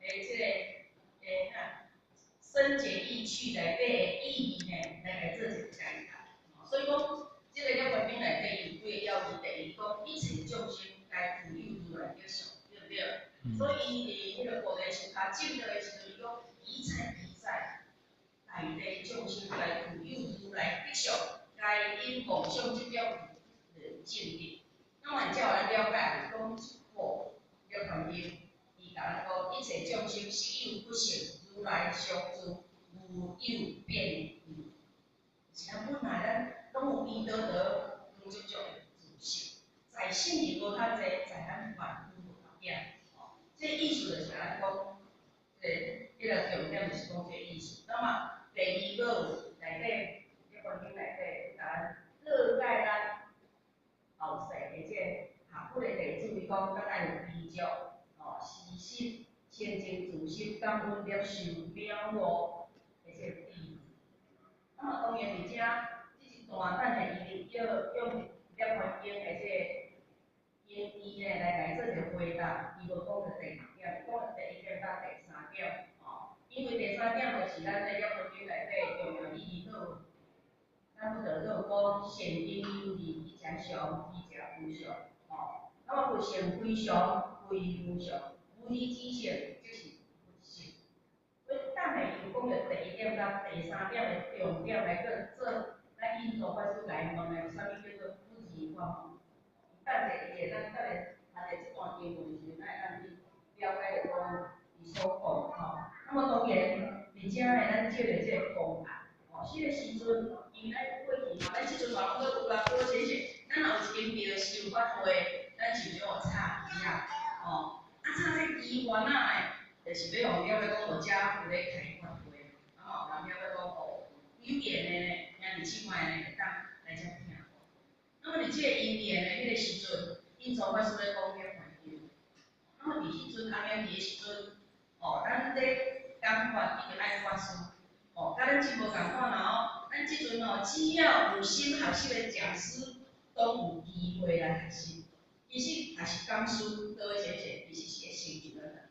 這个哈深解義趣內底的意義呢，來共做一個解答。所以講，這個涅槃經內底有幾個要義，第一講一切眾生皆具有如來德相，對毋對？所以伊佇彼個菩提樹跤證道的時陣，伊講一切自在，大地眾生皆具有如來德相，皆因共享這種正德。那麼照咱了解，就是講這部涅槃經，伊共咱講一切眾生實有不性，如來常住，無有變異。是咱本來咱攏有伊多多有足足的自性，在聖人無較濟，在咱凡夫無較減。吼，這個意思就是咱講，這個彼個重點就是講這個意思。那麼第二個有內底涅槃經內底，共咱告誡咱後世的這個學佛的弟子，伊講咱愛有知足、吼慈心、清淨自心、感恩樂受、了悟的這個智慧。那麼當然佇遮這一段，等下伊用涅槃經的這個經義呢來共做一個回答，伊無講著第二點，講著第一點佮第三點，吼。因為第三點就是咱在涅槃經內底重要意義，閣有咱不得閣有講善根有二，一者常，二者無常，吼。那麼佛性非常，非無常，無二之性，即是佛性。所以等下伊有講著第一點佮第三點的重點來閣做，咱印祖法師來問的，啥物叫做不二法門？等下伊會咱等下讀者這段經文時，咱會當去了解著講伊所講吼。那麼當然，佇遮呢，咱借著這個公案，吼，彼個時陣，因為咱過去吼，咱這陣嘛攏閣有啦，過這些，咱若有一間廟是有法會，咱是欲插旗仔，吼，啊插這旗幡仔呢，就是欲予了解講，哦，遮有咧開法會，啊吼，人了解講哦，有緣的呢，兄弟姊妹呢，會當來遮聽。那麼佇這個因緣的彼個時陣，印祖法師咧講涅槃經，那麼佇彼陣阿彌佇個時陣，哦，咱咧講法一定愛法師，哦，佮咱真無仝款啦哦，咱這陣哦，只要有心學習的講師，攏有機會來學習。其實也是講師，各位姐姐，其實是咧成就咱家己，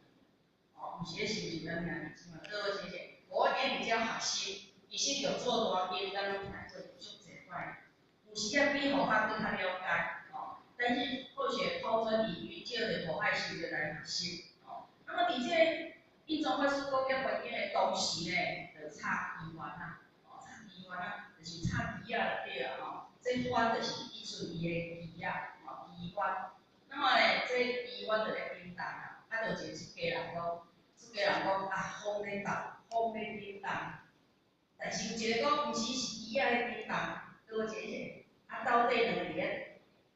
哦，毋是咧成就咱兄弟姊妹，各位姐姐，我今日遮學習，其實著做大經，咱攏聽做足濟擺，有時仔比佛法閣較了解，哦，但是或許拋磚引玉，借著無愛心就來學習，哦，那麼佇這個印宗法師講涅槃經的當時呢，就插旗幡仔，哦，插旗幡仔，就是插旗仔就對啊，吼，這幡就是伊出伊的旗仔，吼，旗幡。那麼呢，這旗幡就咧叮當啊，啊，就一個出家人講，出家人講啊，風咧動，風咧叮當。但是有一個講，毋是，是旗仔咧叮當，閣有一個，啊，到底兩个佇遐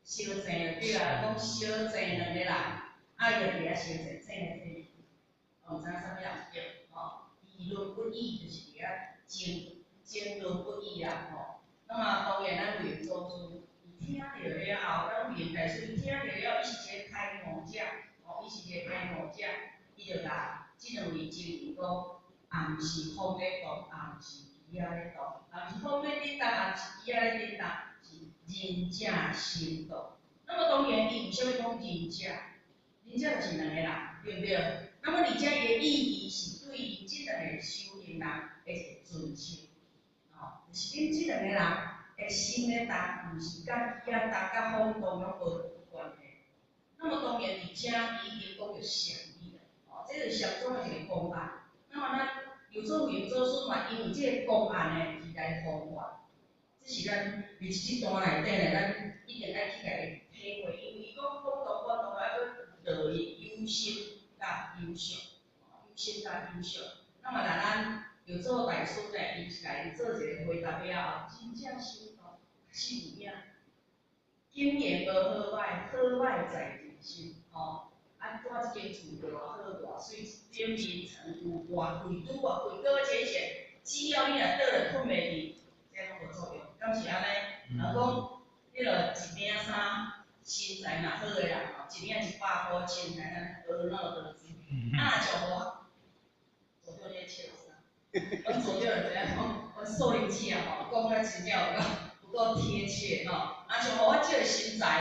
相爭就對啊，講相爭兩個人，啊，伊就佇遐相爭，爭來爭去，哦，毋知影啥物人對，吼，議論不一，就是佇遐爭爭論不已啦，吼。那麼當然咱慧能祖師，伊聽著了後，咱慧能大師伊聽著了，伊是一個開悟者，吼，伊是一個開悟者，伊就共這兩位證明講，也毋是風咧動，也毋是旗仔咧動，也毋是風咧振動，也毋是旗仔咧振動，是仁者心動。那麼當然，伊為啥物講仁者？仁者就是兩個人，對毋對？那麼而且伊的意義是對𪜶這兩個修行人的一個尊稱，吼，就是恁這兩個人的心咧動，毋是佮旗仔動、佮風動攏無關係。那麼當然，佇遮已經講著禪意啦，吼，這是禪宗的一個公案。那麼咱六祖慧能祖師嘛，因為這個公案呢，而來弘法。這是咱佇這段內底呢，咱一定愛去共伊體會，因為伊講風動幡動，還閣落去有心佮有相，有心佮有相。那麼若咱六祖大師呢，伊是共伊做一個回答了後，真正心動，是有影。經營無好歹，好歹在人心，吼。啊，住這間厝就偌好偌媠，頂面層有偌貴，拄偌貴，各位淺顯，只要你若倒來睏袂去，這攏無作用，敢是按呢？人講，彼個一領衫身材若好的人吼，一領100箍穿來安呢婀娜多姿，啊若像我，做著咧笑啥？阮做著就知影講，阮素玲姐吼，講甲真正有夠有夠貼切吼，啊像予我這個身材。